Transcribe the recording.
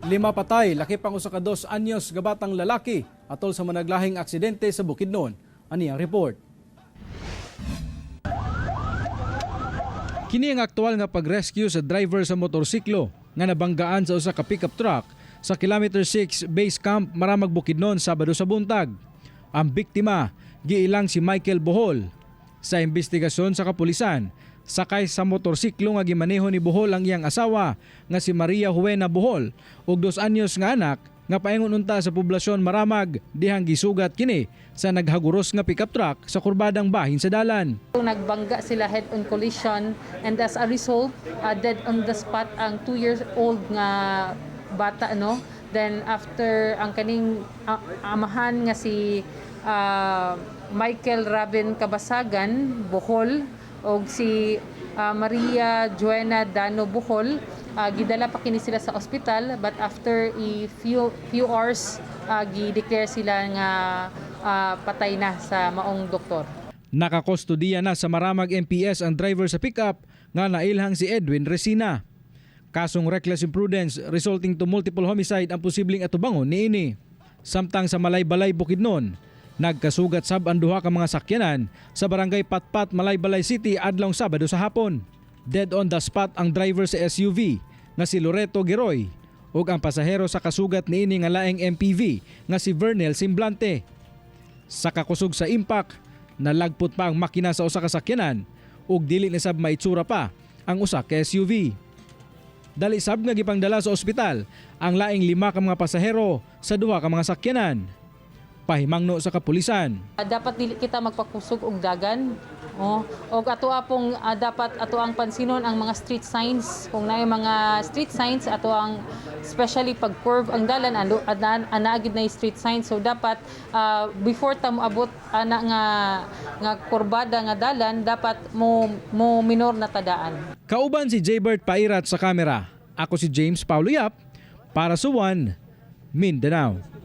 Lima patay, lakip ang 1 ka 2 anyos nga batang lalaki atol sa managlahing aksidente sa Bukidnon. Ani ang report. Kini ang aktual nga pag-rescue sa driver sa motorsiklo nga nabanggaan sa usa ka pickup truck sa Kilometer 6 Base Camp, Maramag, Bukidnon, Sabado sa buntag. Ang biktima giilang si Michael Bohol. Sa investigasyon sa kapulisan, sakay sa motorsiklo nga gimaneho ni Bohol ang iyang asawa nga si Maria Juena Bohol ug 2 anyos nga anak nga paingon unta sa poblasyon Maramag dihang gisugat kini sa naghaguros nga pickup truck sa kurbadang bahin sa dalan. Nagbangga sila, head-on collision, and as a result, dead on the spot ang 2 years old nga bata, no. Then after, ang kaning amahan nga si Michael Raven Kabasagan Bohol og si Maria Joanna Dano Bohol, gidala pa kini sila sa ospital, but after a few few hours, gi-declare sila nga patay na sa maong doktor. Nakakustudiya na sa Maramag MPS ang driver sa pickup nga nailhang si Edwin Resina. Kasong reckless imprudence resulting to multiple homicide ang posibleng atubangon niini. Samtang sa Malaybalay, Bukidnon, nagkasugat sab ang duha ka mga sakyanan sa Barangay Patpat, Malaybalay City adlawng Sabado sa hapon. Dead on the spot ang driver sa SUV nga si Loreto Geroy ug ang pasahero sa kasugat niini nga laing MPV nga si Vernel Simblante. Sa kakusog sa impact, nalagpot pa ang makina sa usa ka sakyanan ug dili na sab maitsura pa ang usa ka SUV. Dali sab nga gipangdala sa ospital ang laing lima ka mga pasahero sa duha ka mga sakyanan. Pahimangno sa kapulisan, Dapat dili kita magpakusog og dagan. Oh, og ato apong dapat ato ang pansinon ang mga street signs. Kung naay mga street signs ato ang, especially pag curve ang dalan, ando ana gid na street signs. So dapat before ta moabot ana nga nga kurbada nga dalan, dapat mo mo minor na tadaan. Kauban si Jaybert Pairat sa kamera. Ako si James Paulo Yap para sa One Mindanao.